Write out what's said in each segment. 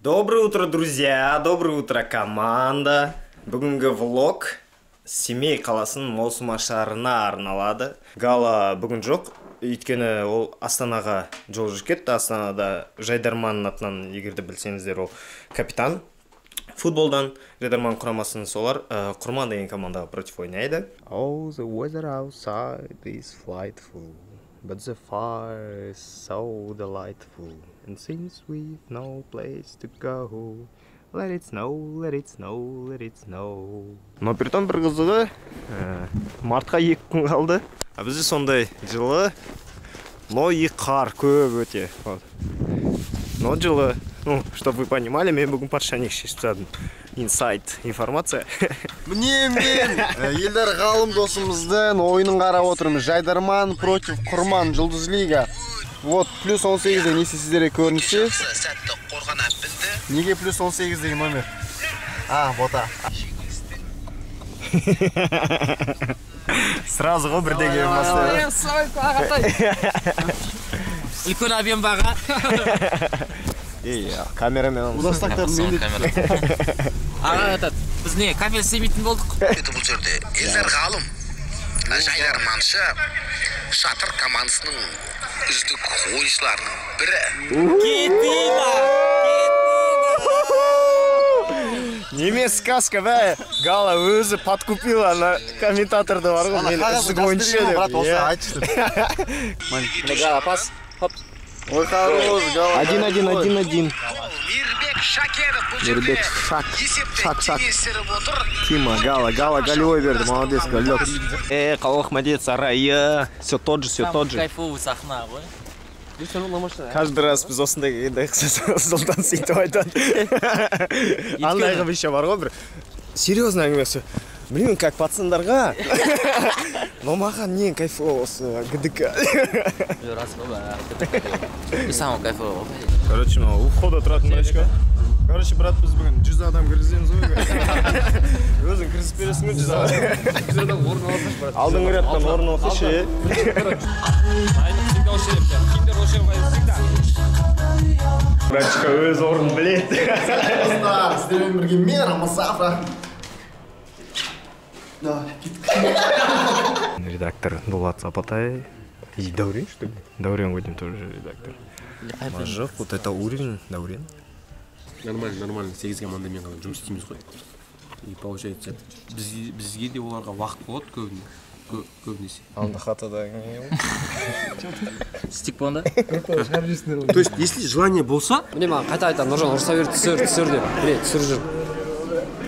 Доброе утро, друзья! Доброе утро, команда! Бүгінгі влог Семей қаласының маусым ашарына арналады. Гала бүгін жоқ, өйткені ол Астанаға жол жүріп кетті. Астанада Жайдарманның атынан, егер де білсеңіздер, ол капитан футболдан Жайдарман құрамасының, солар Құрман деген командаға против ойнайды. Oh, the weather outside is frightful, but the fire is so delightful. And since we've no place to go, let it snow, let it snow, let it snow. Но притом бір қызығы, мартқа 2 күн қалды. А бізде сондай жылы, но и қар көп өте. Вот. Но жылы, ну, чтобы вы понимали, мен бүгін подштанник шешіп тастадым. Инсайт информация. Міне мен Елдар Ғалым досымыздың ойынын қарап отырмыз. Жайдарман против Құрман, Жұлдыз Лига. Вот, плюс 18 деген несі сіздерге көрінсе. Неге плюс 18 деген номер? А, бота. Сразу ғой бірдеңе бастайды. Ағатай. Үлкен объем баға. Ей, камерамен. Удастақтарын мен. Аға, этот, біз не, кафе істемейтін болдық. Бұл жерде Елдар Ғалым, жайдарманшы, Шатыр командасының үздік ойыншыларының бірі. Кетина! Неме сказка, бә? Гала өзі подкупила ана комментаторды бар ғой, мен үздік ойыншы деп. Брат, осы айтшы. Гала, пас. Хоп. Ой, хорош, Гала. 1-1-1-1. Мирбек Шакенов бұл жерде Мирбек Шак. есепті Шак, Шак. теңестіріп отыр. Тима, Гала, Гала, голевой берді, молодец, голек. Қалалық мәдениет сарайы, все тот же, все тот же. Кайфовый сахна ғой. Каждый раз біз осындай келгенде Сұлтан сөйтіп айтады. Андай қылып еще бар ғой бір серьезный әңгімесі. Блин, как пацандарға. Но маған не кайфово осы ГДК. Рас қой, бә. И самый кайфовый ғой. Короче, мынау у входа тұратын мальчика. Короче, брат, біз бүгін 100 адам кіргіземіз ғой. Өзің кіргізіп бересің ғой 100 адам. 100 адам орын алсашы, брат. Алдыңғы рядтан орын алсашы. Всегда осы жерде. Киімдер осы жерге всегда. Братчика өз орнын біледі. Достар, сіздермен бірге мен, Рамазан. Давай, кеттік. Редактор Дулат Сапатай. И Даурен, что ли? Даурен Вадим тоже редактор. Мажок, вот это уровень, Даурен. Нормально, нормально. 8 командамен ғана жұмыс істейміз ғой. И получается, бізге де оларға уақыт болады көбіне. Көбінесе. Алда хатада. Стик болғанда? То есть, если желание болса, Міне маған қайта айтады, Нұржан ұрса бер, түсір, түсір деп. Міне, түсіріп жүр.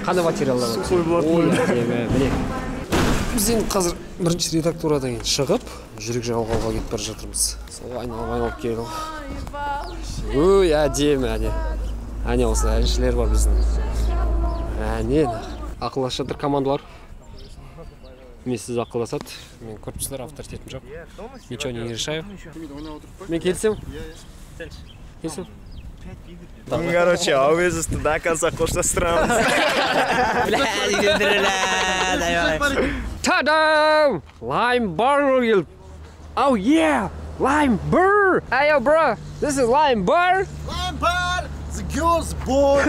Қандай материалдар бар? Ой, әдемі, міне. Біз енді қазір бірінші редактурадан кейін шығып, жүрек жалғауға кетіп бара жатырмыз. Сол айналып айналып келдік. Ой, әдемі, әне. Әне осындай әншілер бар біздің. Әне, ақылдасып жатыр командалар. Мен сіз ақылдасады. Мен көріп тұрсыздар, авторитетім жоқ. Ничего не решаю. Мен келісемін. Келісемін. Короче, Ауэзовты до конца қоштастырамыз. Та-дам! Lime Bar келіп. Oh yeah! Lime Bar! Hey yo bro, this is Lime Bar. Lime Bar, the girls boy.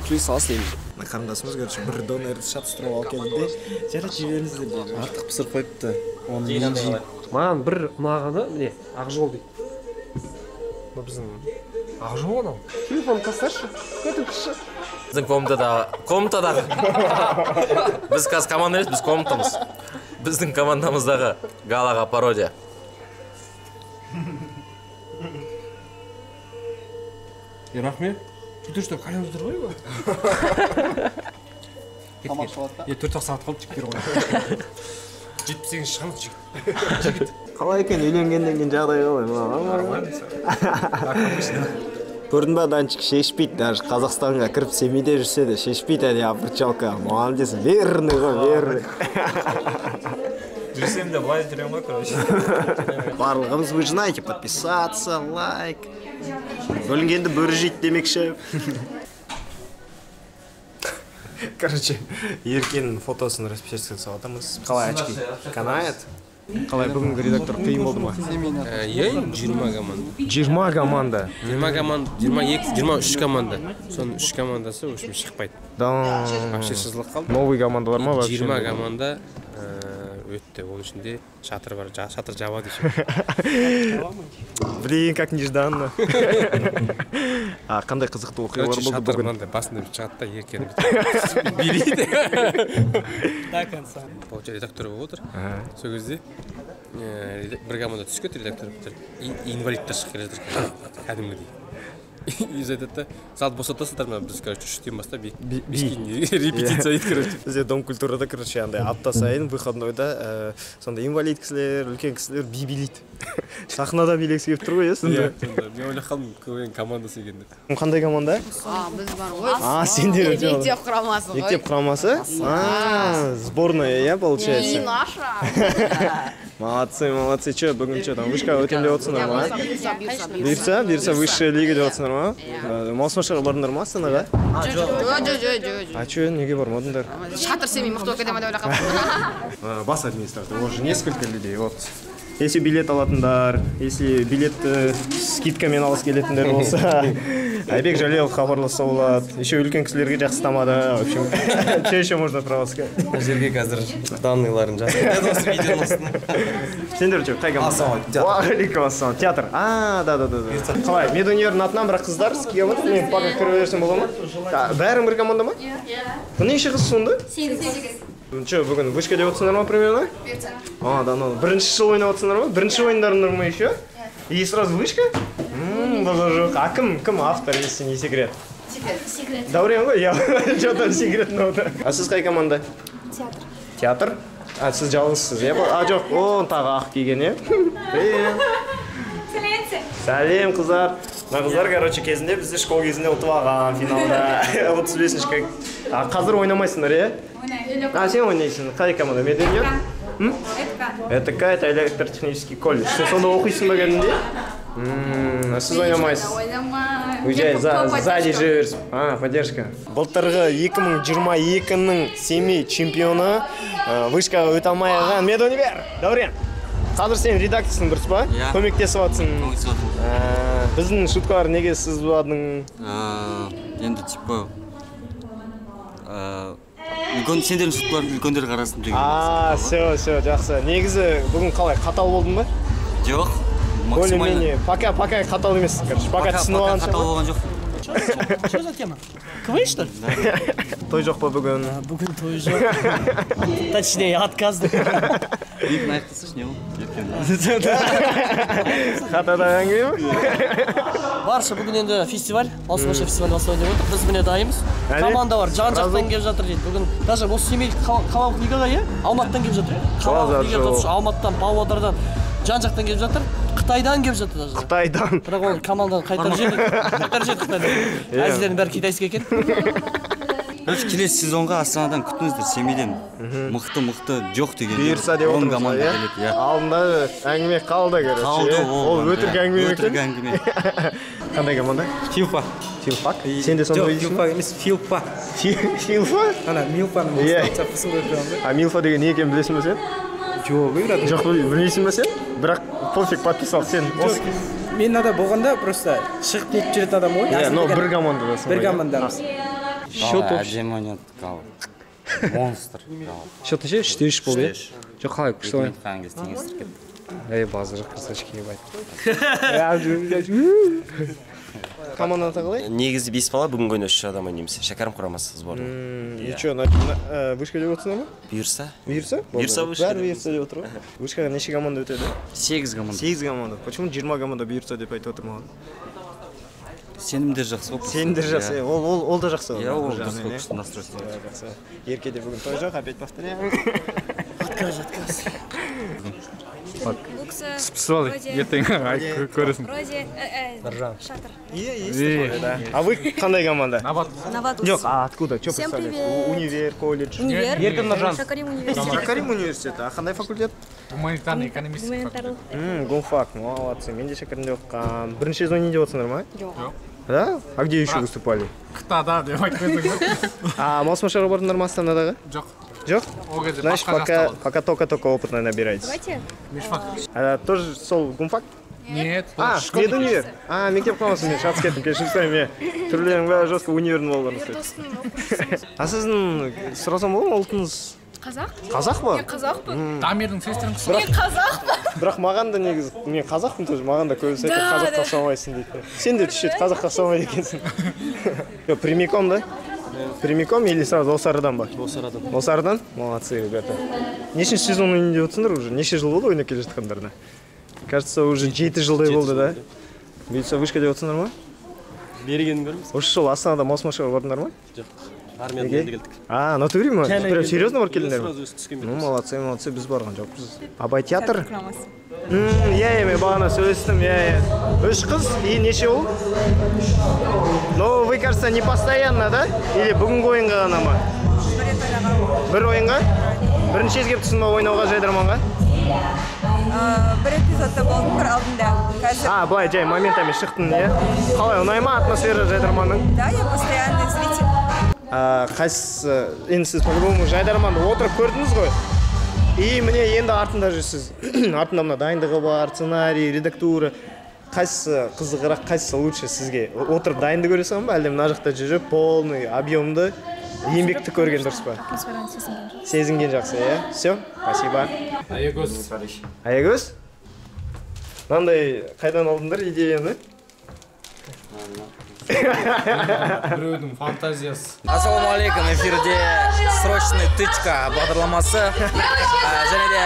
Құй саласың енді. Қарындасымыз, короче, бір донерді шатыстырып алып келді де, жарайды, жіберіңіздер деді. Артық пісіріп қойыпты. Оны мен жеймін. Маған бір ұнағаны, міне, Ақжол дейді. Мына біздің Ақжол анау. Телефон тасташы, көтің кіші. Біздің комнатадағы. Біз қазір команда емес, біз комнатамыз. Біздің командамыздағы Галаға пародия. Рахмет. Ты что, кальян тұр ғой ба? Тамақ ішіп алады да. 4-ақ сағат қалды жігіттер ғой. 78 шығамыз жігіт. Қалай екен үйленгеннен кейін жағдай қалай? Көрдің ба, Данчик шешпейді, даже Қазақстанға кіріп Семейде жүрсе де шешпейді әне обручалка. Молодец, верный ғой, верный. Жүрсем де былай жүремін ғой, короче. Барлығымыз, вы же знаете, подписаться, лайк. Бөлінгенді бөрі жейді демекші. Короче, Еркеннің фотосын распечатка салатамыз. Қалай очки? Канает? Қалай, бүгінгі редактор қиын болды ма? Иә, 20 команда. 20 команда. 20 команда, 22, 23 команда. Соның 3 командасы, в общем, шықпайды. Да. Вообще сызылып қалды. Новый командалар ма вообще? 20 команда өтті. Оның ішінде Шатыр бар, Шатыр жабады еще. Блин, как нежданно. А қандай қызықты оқиғалар Короче, болды Шатыр бүгін? мынандай басында бүйтіп шығады да, еркені бүйтіп билейді. До конца. Получается, редактор болып отыр. Сол кезде бір команда түсіп кетті, редактор бітіріп. И инвалидтер шығып келе жатыр кәдімгідей. И айтады да, залды босатасыңдар ма? Біз, короче, 3-тен бастап 5-ке дейін репетиция дейді, короче. Бізде дом культурада, короче, андай апта сайын выходнойда сондай инвалид кісілер, үлкен кісілер би билейді. Сахнада билегісі келіп тұр ғой, иә, сонда? Иә, сонда мен ойлап қалдым, КВН командасы екен деп. Қандай команда? А, біз бар ғой. А, сендер Мектеп құрамасы ғой. Мектеп құрамасы? А, сборная, иә, И получается? наша. Молодцы, молодцы. Че, бүгін че там, вышка өтем деп отырсыңдар ма? Бұйырса, бұйырса, Бұйырса, бұйырса, высшая лига деп отырсыңдар ма? Маусымашарға бардыңдар ма Астанаға? Жоқ, жоқ, жоқ, жоқ. А че, неге бармадыңдар? Шатыр Семей мықты болып кете ма деп ойлап қалдым. Бас администратор, уже несколько людей, вот. Если билет алатындар, если билет скидкамен алғысы келетіндер болса, Айбек Жалелов хабарласса болады. Еще үлкен кісілерге жақсы тамада. В общем, что еще можно про вас сказать? Мына жерге қазір данныйларын жазып осы видеоның астына. Сендер че, қай команда? Ассалаумағалейкум, театр. Уағалейкум ассалам, театр. А, да, да, да, да. Қалай, медунивердің атынан бірақ қыздар скиге болады? Мен пока кіре берсем бола ма? Бәрің бір команда ма? Иә. Бұл неше қыз сонда? 8. Че, бүгін вышка деп отырсыңдар ма примерно? А, да, ну, бірінші жыл ойнап отырсыңдар ма? Бірінші ойындарыңдар ма еще? И сразу вышка? Базар жоқ. А кім автор, если не секрет? Секрет. Дәурен ғой, я, что там секрет мынау? А сіз қай команда? Театр. Театр? А, сіз жалғызсыз, иә? А, жоқ, о, тағы ақ киген, иә? Привет. Сәлем, қыздар. Мына қыздар, короче, кезінде бізде школа кезінде ұтып алған финалда. 35-ші. А қазір ойнамайсыңдар, иә? А, сен ойнайсың. Қай команда? Медуниер? ЭТК, это электротехнический колледж. Сен сонда оқисың ба кәдімгідей? Сіз ойнамайсыз. Ойнамаймын. Уезжай, сзади жүре берсін. А, поддержка. Былтырғы 2022-нің Семей чемпионы вышкаға өте алмай қалған Медунивер. Дәурен, қазір сен редакторсың, дұрыс па? Иә. Көмектесіп жатсың. Көмектесіп жатырмын. Біздің шуткалар неге сызбадың? Енді типа үлкен сендердің шуткаларыңды үлкендер қарасын деген. А, все, все, жақсы. Негізі бүгін қалай, қатал болдың ба? Жоқ, максимально. Более-менее, пока қатал емес, короче, пока түсініп Пока алғанша. қатал болған жоқ. Что за тема? КВН, что ли? Той жоқ па бүгін? Бүгін той жоқ. Точнее, отказ. Екіні аяқтасайшы, не болды? Ертең. Хатадағы әңгіме ме? Барша бүгін енді фестиваль, маусымаша фестиваль басталайын деп отыр. Біз міне дайынбыз. Әне? Команда бар, жан жақтан Разы. келіп жатыр дейді. Бүгін даже осы Семей қалалық лигаға, иә? Алматыдан келіп жатыр. Қалалық Базар лига жоқ. қатысушы Алматыдан, Павлодардан, жан жақтан келіп жатыр. Қытайдан келіп жатыр даже. Қытайдан. Бірақ ол команданы қайтарып жіберді. Қайтарып жіберді Қытайдан. Әзілердің бәрі китайский екен. Короче, келесі сезонға Астанадан күтіңіздер, Семейден. Мықты-мықты жоқ дегенде. Бұйырса деп 10 отырмыз команда ғой, иә? келеді, иә. Алдында әңгіме қалды, короче. Қалды иә? ол. Ол өтірік әңгіме ме Өтірік екен? әңгіме. Қандай команда? Филфа. Филфак? Сен де сонда Жоқ, ойнайсың ба? Филфа емес, Филфа. Филфа? Ана Милфаның Иә. бастапқысын қойып қойған ғой. А Милфа деген не екенін білесің бе сен? Жоқ, брат. Жоқ, білмейсің бе сен? Бірақ пофиг, подписал сен. Жоқ, мен мынада болғанда просто шығып кетіп жүретін адам ғой. Иә, но бір командадасың Бір ғой, иә? командамыз. Счет общий. Әдемі ойнады, Гала. Монстр. Гала. Счет неше? 3-3 болды, иә? Жоқ, қалай, күшті Екі ойын. минут қалған кезде теңестіріп кетті. Ей, базар жоқ, красавчики, ебать. Команданы аты қалай? Негізі 5 бала, бүгінгі ойында 3 адам ойнаймыз. Шәкәрім құрамасы сборная. И че, вышка деп отырсыңдар ма? Бұйырса. Бұйырса? Бұйырса вышка Бәрі деп. бұйырса деп отыр ғой. Вышкаға неше команда өтеді? 8 команда. 8 команда. Почему 20 команда бұйырса деп айтып отыр маған? Сенімдер жақсы ғой. Сенімдер жақсы. Ол да жақсы. Иә, ол Бір дұрыс жағынан, қой, иә. күшті настрой ұстап. Иә, жақсы. Еркеде бүгін той жоқ, опять повторяю. Отказ, отказ. Пісіп алды, ертең көресің. Вроде Шатыр. Есть такое, да. А вы қандай команда? Нават. Нават. Жоқ, а откуда? Что Всем представляете? привет. Универ, колледж. Универ. Еркін Нұржан. Шакарим университет. Шакарим университеті. А қандай факультет? Гуманитарный, экономистік факультет. Гумфак, молодцы. Мен де Шакаримде оқығам. Бірінші сезон не деп отырсыңдар ма? Жоқ. Да? А где еще выступали? Қытада деп айтып қойсаң ба? А маусымашарға бардыңдар ма Астанадағы? Жоқ. Жоқ? Значит, пока только-только опытно набираетесь. Давайте. А, тоже сол гумфак? Нет. А, медунивер. А, мектеп құрамасы, мен шатыс кеттім, кешірім сұраймын, мен түрлерінің бәрі жестко универдің балаларын ұқсайды. А сіздің, сұрасам болады ма, ұлтыңыз? Қазақ. Қазақ па? Мен қазақпын. Дамирдің сестрің құсап. Мен қазақпын. Бірақ маған да негізі, мен қазақпын тоже, маған да көбісі айтады, қазаққа ұқсамайсың дейді. Сен де түседі, қазаққа ұқсамайды екенсің. Прямиком, да? Прямиком или сразу Осарыдан ба? Осарыдан. Осарыдан? Молодцы, ребята. Нешінші сезон ойнап отырсыңдар уже? Неше жыл болды ойнап келе жатқандарына? Кажется, уже 7 жылдай болды, да? Бұйыртса вышка деп отырсыңдар ма? Бергенін көрміз. Осы жолы Астанада маусымашарға бардыңдар ма? Жоқ. Армиядан енді келдік. А, натуре ма? Прям серьезно барып келдіңдер ме? Сразу Ну, молодцы, молодцы, біз барған жоқпыз. Абай театр? Иә, мен бағана сөйлестім, иә, иә. 3 қыз и неше ұл? Но вы, кажется, не постоянно, да? Или бүгінгі ойынға ғана ма? Бір ойынға? Бірінші рет келіп тұрсың ба ойнауға жайдарманға? Бір эпизодта болдым, бір алдында. Қазір. А, былай жай моментами шықтың, иә? Қалай, ұнай ма атмосфера жайдарманның? Да, я постоянный зритель. Қайсысы, енді сіз по-любому жайдарманды отырып көрдіңіз ғой? И міне енді артында жүрсіз. Артында мына дайындығы бар, сценарий, редактура. Қайсысы қызығырақ, қайсысы лучше сізге? Отырып дайынды көресің ба, әлде мына жақта жүріп полный объемды еңбекті көрген дұрыс па? Атмосфераны сезінген жақсы. Сезінген жақсы, иә? Все, спасибо. Аягөз. Аягөз? Мынандай қайдан алдыңдар идеяны? Біреудің фантазиясы. Ассалаумағалейкум, эфирде срочный тычка бағдарламасы. Және де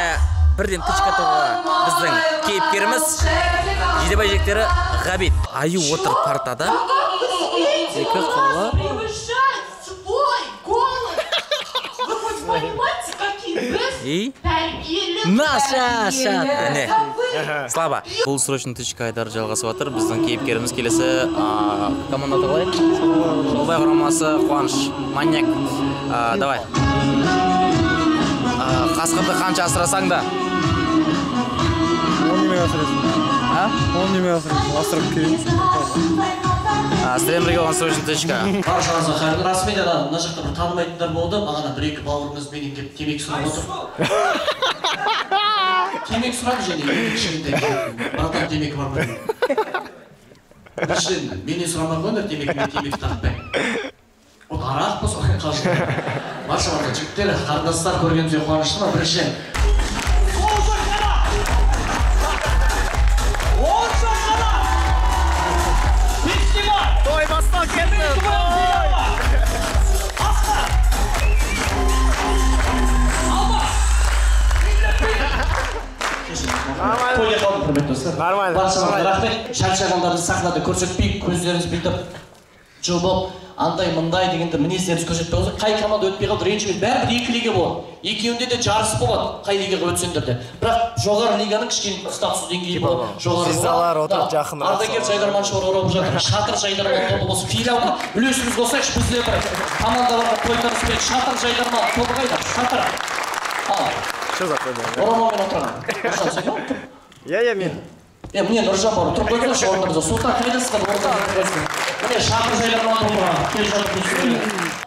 бірден тычка тобы біздің кейіпкеріміз Жидебай жігіттері Ғабит. Аю отыр партада. Екі қолы. И? Наша! Әне, слабо. Бұл срочный тычка айдары жалғасып жатыр. Біздің кейіпкеріміз келесі команда қалай? Жолбай құрамасы Қуаныш, маньяк. Давай. Қасқырды қанша асырасаң да. Он немен асырайсың? А? Он немен асырайсың? Асырап керек. Сіздермен бірге болған срочный тычка. Баршаңызға қайырлы. Расымен де мына жақта бір танымайтындар болды. Бағана бір-екі бауырымыз менен келіп темекі сұрап отыр. Темекі сұрап және кішкентай. Братан, темекі бар ма? Біріншіден, менен сұрамай қойыңдар темекі, мен темекі тартпаймын. Вот арақ па солай қалжың. Баршаңызға жігіттер, қарындастар, көргенімізге қуаныштымын. Біріншіден, той басталып кетті. Той! Тойға қалдым, құрметті достар. Нормально. Баршаңызға рахмет. Шаршағандарыңызды сахнада көрсетпей, көздеріңіз бүйтіп жұмып, андай мындай дегенді мінездеріңізді көрсетпей қойса, қай команда өтпей қалды, ренжімейді. Бәрібір екі лига болады. Екеуінде де жарыс болады, қай лигаға өтсеңдер де. Бірақ жоғары лиганың кішкене статус деңгейі болады. Жоғары Звездалар отырып жақынырақ. Ардагер жайдарманшылар оралып жатыр. Шатыр жайдарман тобы болсын. Филиалға үлесіміз қосайықшы, біз де бір командаларға тойтарыс берейік. Шатыр жайдарман тобы қайда? Шатыр. Ал. Что за тобы? Орамалмен отырған. Нұржан, сен кім? Иә, мен. Міне Нұржан бар. Тұрып қойыңыздаршы орныңызға. Сұлтан қайдасыз орныңызға? Міне Шатыр жайдарман тобы келе жатыр.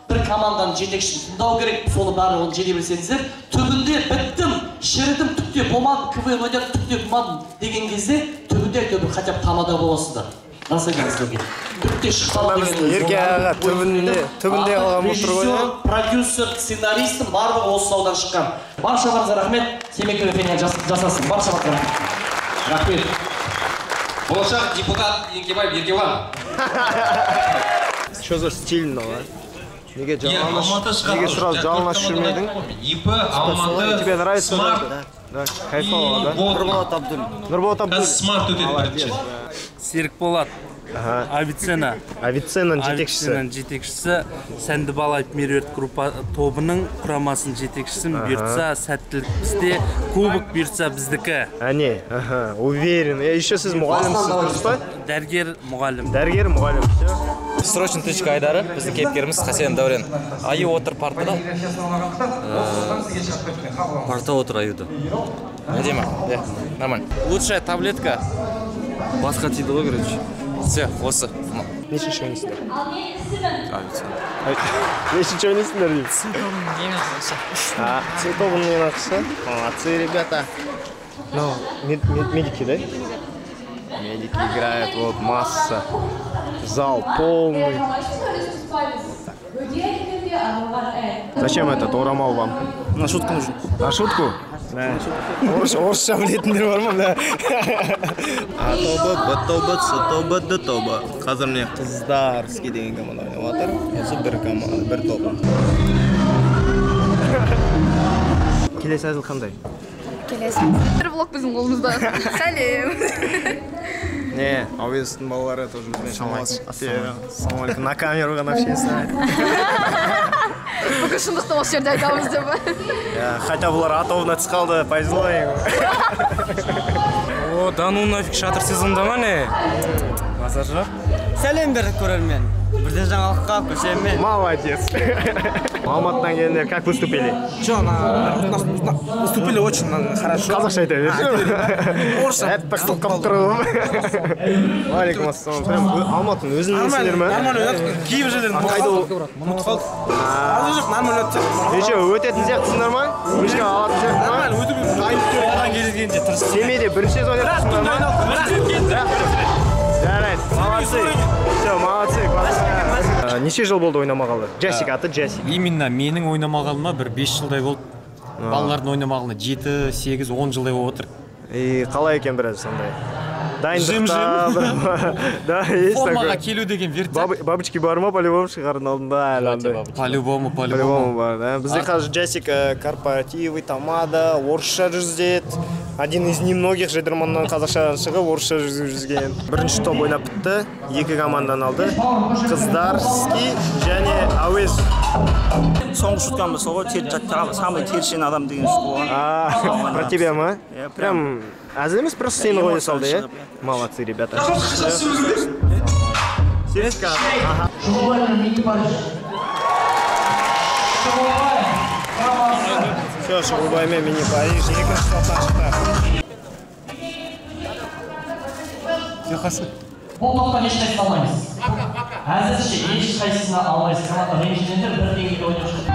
Бір команданың жетекшісін тыңдау керек, соны барлығын жете білсеңіздер, түбінде біттім, шірідім, түкте болмадым, КВН ойнадым, түкте болмадым деген кезде түбінде әйтеуір хотя бы тамада боласыздар. Рас айтамын сіздерге. Түкте шықпадым деген. Ерке аға түбінде қалған болып тұр ғой. Режиссер, продюсер, сценаристің барлығы осы саладан шыққан. Баршаларыңызға рахмет. Темекі референ жасасын. Баршаларыңызға рахмет. Рахмет. Болашақ депутат Еңкебаев Еркебұлан. Что за стиль мынау, а? Неге жалаңаш? Неге сразу жалаңаш жүрмедің? ИП Алматы. Тебе нравится? Да, кайфово, да? Нұрболат Абдуллин. Нұрболат Абдуллин. Смарт өтеді бірінші. Серікболат. Авиценна. Авиценнаның жетекшісі. Авиценнаның жетекшісі. Сәнді Балаев Меруерт группа тобының құрамасының жетекшісі. Бұйыртса сәттілік бізде, кубок бұйыртса біздікі. Әне, аха, уверен. Еще сіз мұғалімсіз, дұрыс па? Дәрігер мұғалім. Дәрігер мұғалім. Все. Срочный тычка айдары, біздің кейіпкеріміз Хасен Дәурен. Аю отыр партада. Парта отыр аюда. Әдемі, иә, нормально. Лучшая таблетка. Басқа тиді ғой, короче. Все, осы. Нешінші ойнайсыңдар? Нешінші ойнайсыңдар деймін? С тобының ең жақсысы. С тобының ең жақсысы. Молодцы, ребята. Ну, медики, да? Медики играют, вот масса. Зал полный. Зачем этот орамал вам? На шутку нужен. На шутку? Да. Орысша білетіндер бар ма, бля? А тобы, Б тобы, С тобы, Д тобы. Қазір міне Қыздарский деген команда ойнап жатыр. Осы бір команда, бір тобы. Келесі әзіл қандай? Келесі. Бір влог біздің қолымызда. Сәлем. Не, Әуезовтің балалары тоже бізбен шамалас. Ассалаумағалейкум. На камеру ғана вообще знает. Бүгін шындықты осы жерде айтамыз деп. Хотя бұлар А тобына түсіп қалды, повезло им. О, да ну нафиг, шатыр сезонда ма не? Базар жоқ. Сәлем бер көрермен. Бірден жаңалыққа көшемін. Молодец. Алматыдан келгендер как выступили? Че, выступили очень хорошо. Қазақша айта берші. Орысша. Әппақ қылып тұр. Уағалейкум ассалам. Прям Алматының өзінің несіндер ме? Нормально ойнадық. Кейбір жерлерін ұмытып қалдық. Азы жоқ, нормально өтті. Неше, өтетін сияқтысыңдар ма? Вышка алатын сияқты ма? Нормально, өтіп келгенде тырыстық. Семейде бірінші рет ойнап тұрсыңдар ма? Жарайды, молодцы. Все, молодцы. Неше жыл болды ойнамағалы? Джессик, аты Джессик. Именно менің ойнамағаныма бір 5 жылдай болды. Балалардың ойнамағанына 7, 8, 10 жылдай болып отыр. И қалай екен біраз сондай? Дайындықта. Да, есть такое. Формаға келу деген вертеп. Бабочки бар ма, по-любому шығардың алдында әлі андай? По-любому, по-любому. По-любому бар, да. Бізде қазір Джессик корпоративы, тамада, орысша жүзеді. Один из немногих жайдарманнан қазақшадан шығып, орысша жүзіп жүзген. Бірінші топ ойнап бітті, екі команданы алды. Қыздарский және Әуез. Соңғы шуткамыз сол ғой, самый тершен адам деген шутка болған. Про тебя ма? Прям әзіл емес, просто сені қоя салды, иә? Молодцы, ребята. Все, Шұғылбай мен Мини Париж екінші топтан шықты. Бұл топтан ешқайсысын алмаймыз. Әзірше ешқайсысын алмайсыз. Команда ренжідендер бір деңгейде ойнап шықты.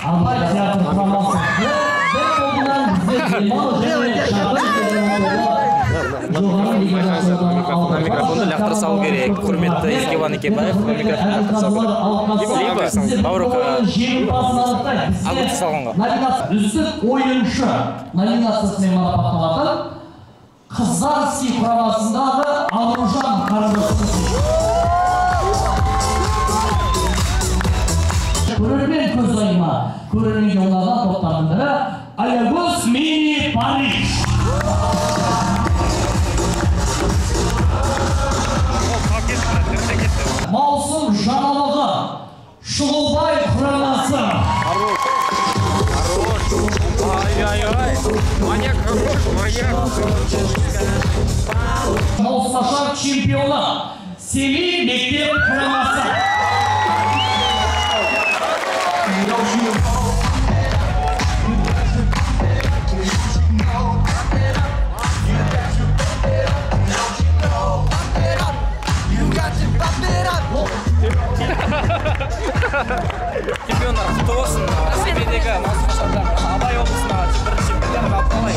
Абай театр құрамасы бір тобынан Мына микрофонды лақтыра салу керек. Құрметті Еркебұлан Екебаев, мына микрофонды лақтыра салу керек. Либо Бауырға огурцы салғанға. Үздік ойыншы номинациясымен марапатталатын Қыздарский құрамасындағы Аружан қарындасымыз. Көрермен көзайымы, көрерменге ұнаған топтардың бірі Аягөз Мини Париж. Маусым жаңалығы Шұғылбай құрамасы. Ай-ай-ай, маньяк хорош, маньяк. Маусымашар чемпионы Семей мектеп құрамасы. Чемпиондар құтты болсын. Семейдегі маусымашардан Абай облысындағы бірінші чемпиондар қалай?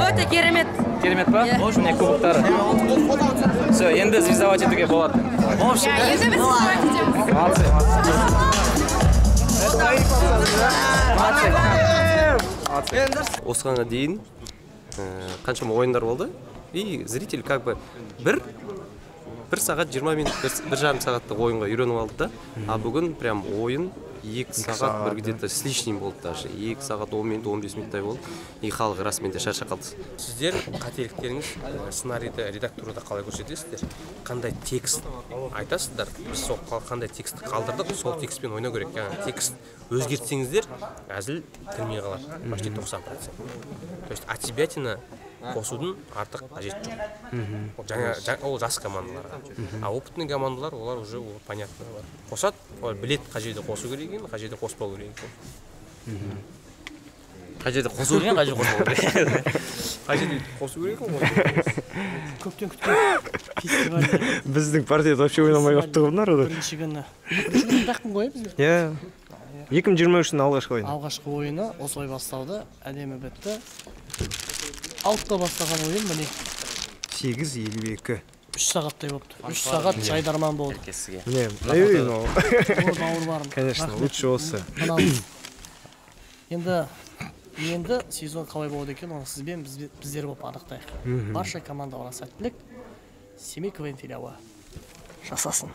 Өте керемет. Керемет па? Міне кубоктары. Все, енді звездовать етуге болады. Енді біз звездовать етеміз. Молодцы. Молодцы. Осыған дейін қаншама ойындар болды. И зритель как бы бір сағат 20 минут, 1,5 сағаттық ойынға үйреніп алды да. А бүгін прям ойын 2 сағат бір где-то с лишним болды даже. 2 сағат 10 минут, 15 минуттай болды. И халық расымен де шаршап қалды. Сіздер қателіктеріңіз сценарийді редактурада қалай көрсетесіздер, қандай текст айтасыздар, біз сол қандай текстті қалдырдық, сол текстпен ойнау керек. Яғни текст өзгертсеңіздер, әзіл кірмей қалады, почти 90%. То есть от себятина қосудың артық қажеті жоқ. Ол жаңа, ол жас командаларға. А опытный командалар, олар уже, ол понятно, олар қосады, олар біледі қай жерде қосу керек екенін, қай жерде қоспау керек екенін. Қай жерде қосу керек, қай жерде қоспау керек. Қай жерде қосу керек екен, Көптен күткен фестиваль. Біздің партияда вообще ойнамай қалыпты ғой мына арада. Бірінші күні. Бірінші күні тақтың ғой бізге. Иә. 2023-тің алғашқы ойыны. Алғашқы ойыны осылай басталды, әдемі бітті. 6-да бастаған ойын міне 8:52. 3 сағаттай болыпты. 3 сағат жайдарман болды. Не, ей, ну. Бауырларым. Конечно, Рахмет. лучше осы. Мынау. Енді сезон қалай болады екен, оны сізбен біздер болып анықтайық. Барша командаларға сәттілік. Семей КВН филиалы жасасын.